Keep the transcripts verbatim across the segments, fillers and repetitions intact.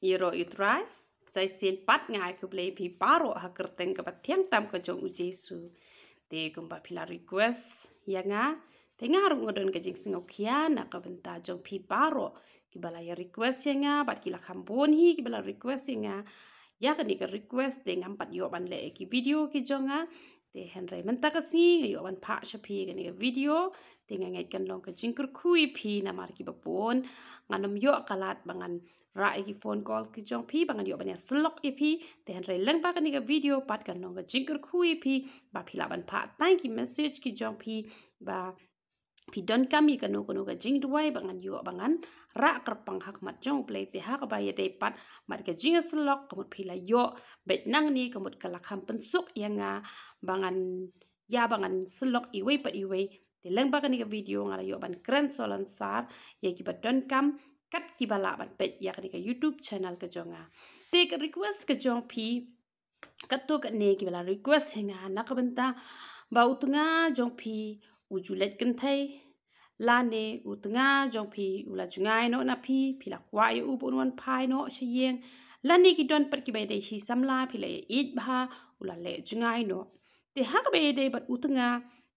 Ïaroh ïa u Trai, sa shisien pat nga ai khublei ïa phi baroh ha ka kyrteng kaba thiang tam ka jong u Jisu. Te kumba phi la request ïa nga, te nga ruh nga don ka jingsngewkhia na ka bynta jong phi baroh kiba la ïa request ïa nga, bad ki la kham bun hi kiba la request ïa nga ïa kane ka request, te ngam pat ïoh ban leh ïa ki video ki jong nga. Te hynrei mynta ka sngi nga ïoh ban phah sha phi kane ka video, te nga ngeit kan long ka jingkyrkhu ïa phi namar kiba bun ngan ym ïoh ka lad ba ngan rah ïa ki phone call ki jong phi, ba ngan ïoh ban ïa syllok ïa phi. Te hynrei lyngba kane ka video pat kan long ka jingkyrkhu ïa phi, ba phi lah ban phah tang ki message ki jong phi, ba phi donkam ïa kano kano ka jingduwai ba ngan ïoh ba ngan rah kyrpang ha khmat jong u Blei. Te ha kaba ïadei pat bad ka jingïasyllok, ka mut phi la ïoh beit nangne, ka mut ka la kham pynsuk ïa nga ba ngan ïa ba ngan syllok iwei pat iwei. Te lyngba kane ka video nga la ïoh ban kren solansar ïa kiba donkam kat kiba lah ban peit ïa kane ka YouTube channel ka jong nga. Te ka request ka jong phi katto katne kiba la request ïa nga na ka bynta ba u tnga jong phi u ju leit kynthei, lane u tnga jong phi u la jngai noh na phi, phi la kwah ïa u ba un wan phai noh sha ïing, lane ki don pat kiba dei hi samla, phi la ïeit bha, u la leh jngai noh. Te ha kaba ïadei bad u tnga,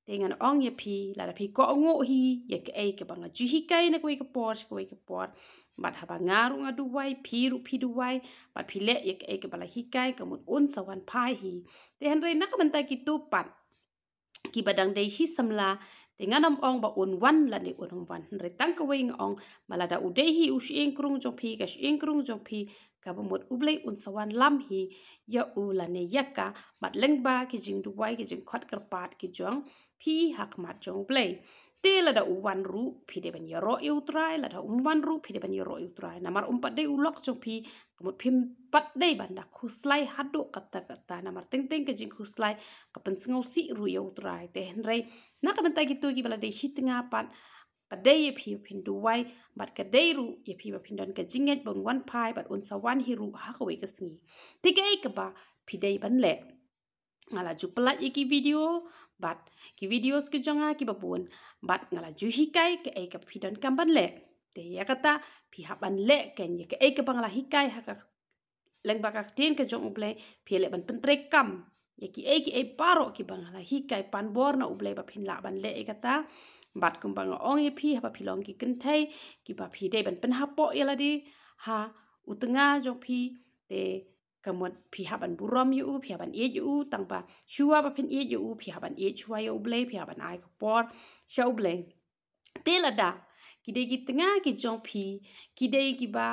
te ngan ong ïa phi, lada phi kohnguh hi ïa kaei kaba nga ju hikai na kawei ka por sha kawei ka por, bad haba nga ruh nga duwai, phi ruh phi duwai, bad phi leh ïa kaei kaba la hikai, ka mut un sa wan phai hi. Te hynrei na ka bynta kito pat kiba dang dei hi samla, te ngan ym ong ba un wan lane un ym wan, hynrei tang kawei nga ong ba lada u dei hi u shyieng krung jong phi, ka shyieng krung jong phi, kaba mut u Blei un sa wanlam hi ïa u lane ïa ka, bad lyngba ki jingduwai ki jingkhot kyrpad ki jong phi ha khmat jong u Blei. Te lada u wan ruh phi dei ban ïaroh ïa u Trai, lada um wan ruh phi dei ban ïaroh ïa u Trai. Namar um pat dei u lok jong phi, ka mut phim pat dei ban da khuslai haduh katta katta. Namar teng teng ka jingkhuslai ka pynsngewsih ruh ïa u Trai. Te hynrei na ka bynta kito kiba la dei hi tnga pat, ka dei ïa phi ba phin duwai, bad ka dei ruh ïa phi ba phin don ka jingngeit ba un wan phai, bad un sa wan hi ruh ha kawei ka sngi. Te kaei kaba phi dei ban leh? Nga la ju pyllait ïa ki video, bad ki videos ki jong nga kiba bun, bad nga la ju hikai kaei kaba phi donkam ban leh. Te ïa kata phi hap ban leh kein ïa kaei kaba nga la hikai ha ka lyngba ka ktien ka jong u Blei, phi leh ban pyntreikam ïa kiei kiei baroh kiba nga la hikai, pan bor na u Blei ba phin lah ban leh ïa kata. Bad kumba nga ong ïa phi, haba phi long ki kynthei kiba phi dei ban pynhapoh ïa lade ha u tnga jong phi, te ka mut phi hap ban burom ïa u, phi hap ban ïeit ïa u, tang ba shuwa ba phin ïeit ïa u, phi hap ban ïeit shuwa ïa u Blei, phi hap ban ai ka por sha u Blei. Te lada ki dei ki tnga ki jong phi, ki dei kiba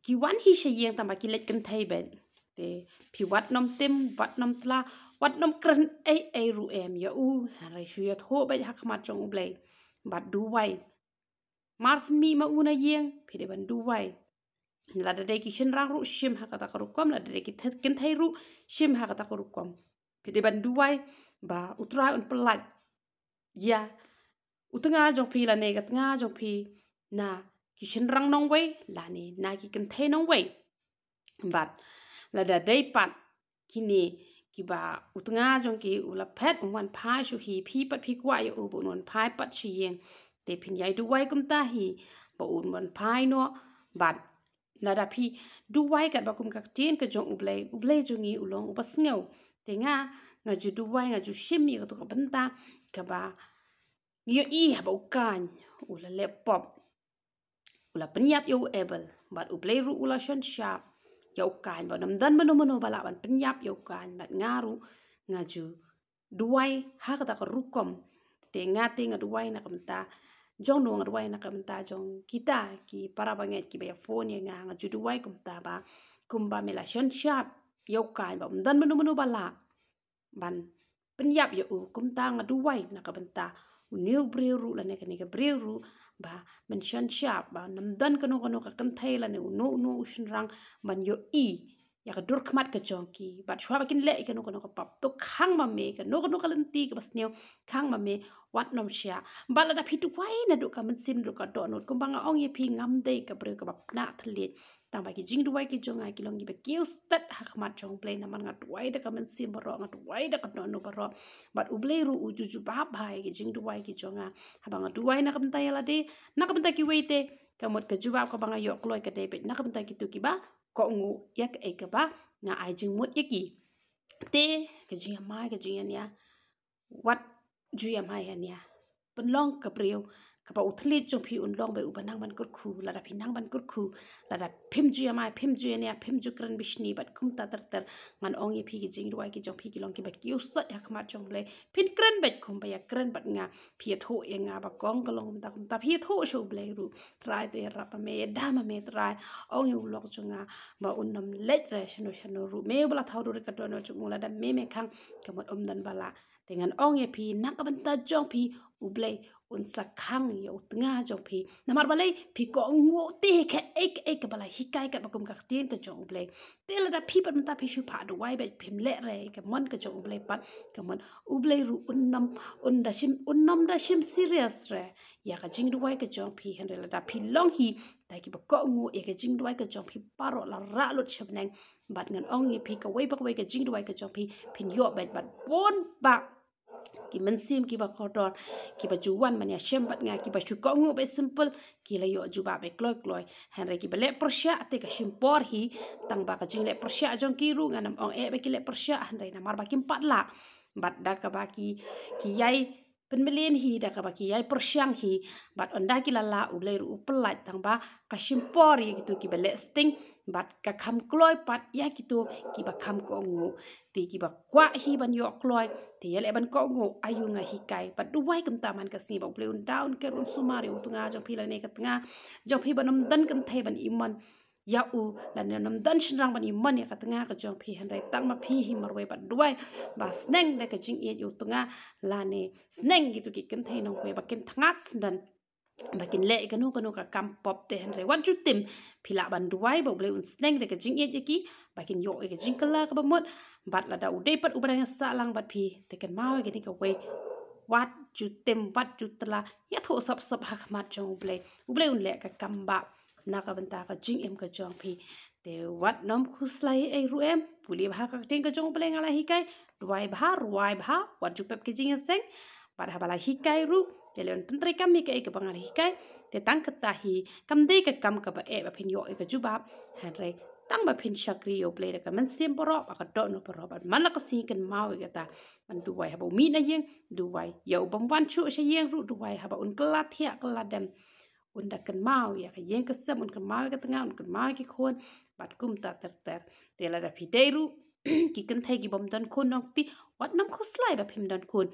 ki wan hi sha ïing tang ba ki leit kynthei beit, te phi wat nym tim, wat nym tla, wat nym kren ei ei ruh em ïa u, hynrei shu ïathuh beit ha khmat jong u Blei bad duwai. Mar syn mih ma u na ïing, phi dei ban duwai. Lada dei ki shynrang ruh, shim ha kata ka rukom, lada dei ki kynthei ruh, shim ha kata ka rukom. Phi dei ban duwai ba u Trai un pyllait ïa u tnga jong phi lane ka tnga jong phi na ki shynrang nongwei lane na ki kynthei nongwei. Bad lada dei pat kine kiba u tnga jong ki u la phet, um wan phai shuh hi, phi pat phi kwah ïa u ba un wan phai pat sha ïing, te phin ïai duwai kumta hi ba un wan phai noh. Bad lada phi duwai katba kum ka ktien ka jong u Blei, u Blei jong ngi u long uba sngew. Te nga, nga ju duwai, nga ju shim ïa kato ka bynta kaba ngi ïohi haba u Kain u la leh pop, u la pynïap ïa u Abel, bad u Blei ruh u la shon shap ïa u Kain ba nym don mano mano ba lah ban pynïap ïa u Kain. Bad nga ruh nga ju duwai ha kata ka rukom. Te nga te nga duwai na ka bynta jong no? Nga duwai na ka bynta jong kita ki para bangeit kiba ïa phone ïa nga. Nga ju duwai kumta ba kumba me la shon shap ïa u Kain ba ym don mano mano ba lah ban pynïap ïa u, kumta nga duwai na ka bynta une u briew ruh lane kane ka briew ruh, ba men shon shap ba nym don kano kano ka kynthei lane uno uno u shynrang ban ïohi ïa ka dur khmat ka jong ki. Bad shuwa ba kin leh ïa kano kano ka pap, to khang ma me, kano kano ka lynti kaba sniew, khang ma me, wat nym shah. Bad lada phi duwai naduh ka mynsiem, naduh ka dohnud, kumba nga ong ïa phi, ngam dei ka briew kaba pynah thylliej. Tang ba ki jingduwai ki jong nga ki long kiba kiew stet ha khmat jong u Blei, namar nga duwai da ka mynsiem baroh, nga duwai da ka dohnud baroh. Bad u Blei ruh u ju jubab bha ïa ki jingduwai ki jong nga. Haba nga duwai na ka bynta ïa lade, na ka bynta kiwei te, ka mut ka jubab kaba nga ïoh kloi ka dei beit na ka bynta kito kiba kohnguh ïa kaei kaba nga ai jingmut ïa ki. Te ka jingïamai, ka jingïania, wat ju ïamai ïania. Pynlong ka briew kaba u thylliej jong phi un long ba uba nang ban kyrkhu. Lada phi nang ban kyrkhu, lada phim ju ïamai, phim ju ïania, phim ju kren bishni bad kumta ter ter, ngan ong ïa phi ki jingduwai ki jong phi ki long kiba kiew sot ha khmat jong U Blei. Phin kren bad kumba ïakren bad nga, phi ïathuh ïa nga ba kong ka long kumta kumta, phi ïathuh sha U Blei ruh. Trai, to ïarap ma me, ïada ma me Trai. Ong ïa u lok jong nga ba un ym leit re shano shano ruh. Me uba la thaw dur ïa ka dohnud jong u, lada me me khang, ka mut ym don ba lah. Te ngan ong ïa phi, na ka bynta jong phi U Blei un sa khang ïa u tnga jong phi. Namar balei? Phi kohnguh te kaei kaei kaba la hikai katba kum ka ktien ka jong U Blei. Te lada phi pat mynta phi shu phah duwai bad phim leh re ïa ka mon ka jong U Blei pat, ka mut U Blei ruh un ym, un da shim, un ym da shim serious re ïa ka jingduwai ka jong phi. Hynrei lada phi long hi da kiba kohnguh ïa ka jingduwai ka jong phi baroh la rah lut sha bneng. Bad ngan ong ïa phi, kawei pa kawei ka jingduwai ka jong phi phin ïoh beit. Bad bun bah ki mynsiem kiba kordor, kiba ju wan ban ïashem bad nga, kiba shu kohnguh beit simple, ki la ïoh jubab beit kloi kloi. Hynrei kiba leh pyrshah te ka shim por hi, tang ba ka jingleh pyrshah jong ki ruh ngan ym ong eh ba ki leh pyrshah, hynrei namar ba kim pat lah. Bad da kaba ki, ki ïai pynmlien hi, da kaba ki ïai pyrshang hi, bad ynda ki la lah U Blei ruh u pyllait, tang ba ka shim por ïa kito kiba leh sting bad ka kham kloi pat ïa kito kiba kham kohnguh. Te kiba kwah hi ban ïoh kloi, te ïaleh ban kohnguh, aïu nga hikai. Bad duwai kumta man ka sngi ba U Blei un da un ker un sumar ïa u tnga jong phi lane ka tnga jong phi ban ym don kynthei ban imon ïa u, lane ym don shynrang ban imon ïa ka tnga ka jong phi. Hynrei tang ma phi hi marwei bad duwai ba sneng da ka jingïeit ïa u tnga lane sneng kito ki kynthei nongwei ba kin thngat syndon ba kin leh kano kano ka kam pop. Te hynrei wat ju tim, phi lah ban duwai ba U Blei un sneng da ka jingïeit ïa ki ba kin ïoh ïa ka jingkylla kaba mut. Bad lada u dei pat uba dang ïasah lang bad phi, te kynmaw ïa kane kawei, wat ju tim, wat ju tylla, ïathuh sop sop ha khmat jong U Blei. U Blei un leh ka kam bah na ka bynta ka jingim ka jong phi. Te wat nym khuslai ei ruh em, pule bha ka ktien ka jong U Blei nga la hikai, duwai bha, rwai bha, wat ju pep ki jingïaseng. Bad haba la hikai ruh, te leh ban pyntreikam ïa kaei kaba nga la hikai. Te tang kata hi kam dei ka kam kaba eh ba phin ïoh ïa ka jubab. Hynrei tang ba phin shakri ïa U Blei da ka mynsiem baroh bad ka dohnud baroh. Bad man la ka sngi kynmaw ïa kata, ban duwai haba u mih na ïing, duwai ïa u bym wan shuh sha ïing ruh, duwai haba un kylla thiah kylla dem. Un da kynmaw ïa ka ïing ka sem, un kynmaw ïa ka tnga, un kynmaw ïa ki khun, bad kumta ter ter. Te lada phi dei ruh ki kynthei ki bym don khun nongkti, wat nym khuslai ba phim don khun.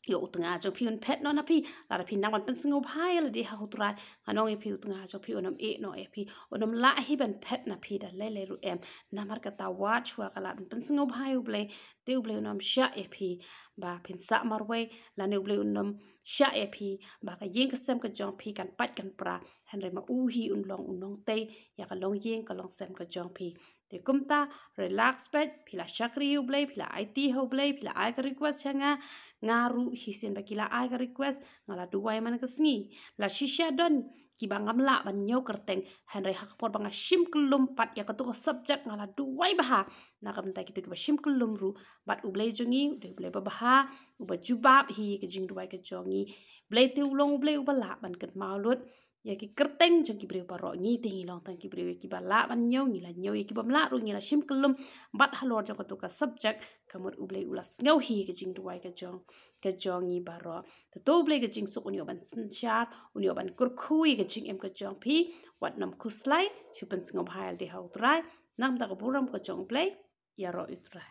Ïa u tnga jong phi un phet noh na phi. Lada phi nang ban pynsngewbha ïa lade ha U Trai, ngan ong ïa phi u tnga jong phi un ym ïeh noh ïa phi, un ym lah hi ban phet na phi da lei lei ruh em. Namar kata wat shuwa ka lad ban pynsngewbha ïa U Blei, te U Blei un ym shah ïa phi ba phin sah marwei, lane U Blei un ym shah ïa phi ba ka ïing ka sem ka jong phi kan pait kan pra. Hynrei ma u hi un long u nongtei ïa ka longïing ka longsem ka jong phi. Te kumta, relax beit, phi la shakri ha U Blei, phi la aiti ha U Blei, phi la ai ka request sha nga, nga ruh shisien ba ki la ai ka request, nga la duwai man ka sngi. La shisha don kiba ngam lah ban ñiew kyrteng, hynrei ha ka por ba nga shim kyllum pat ïa kato ka subject, nga la duwai bha na ka bynta kito kiba shim kyllum ruh. Bad U Blei jong ngi u dei U Blei babha, uba jubab hi ka jingduwai ka jong ngi. Blei te u long U Blei uba lah ban kynmaw lut ïa ki kyrteng jong ki briew baroh. Ngi te ngi long tang ki briew ïa kiba lah ban ñiew, ngi la ñiew, ïa kibym lah ruh ngi la shim kyllum. Bad halor jong kato ka subject, ka mut U Blei u la sngew hi ka jingduwai ka jong, ka jong ngi baroh. Te to U Blei ka jingsuk un ïoh ban synshar, un ïoh ban kyrkhu ïa ka jingim ka jong phi. Wat nym khuslai, shu pynsngewbha ïa lade ha U Trai. Na ka bynta ka burom ka jong U Blei, ïaroh ïa U Trai.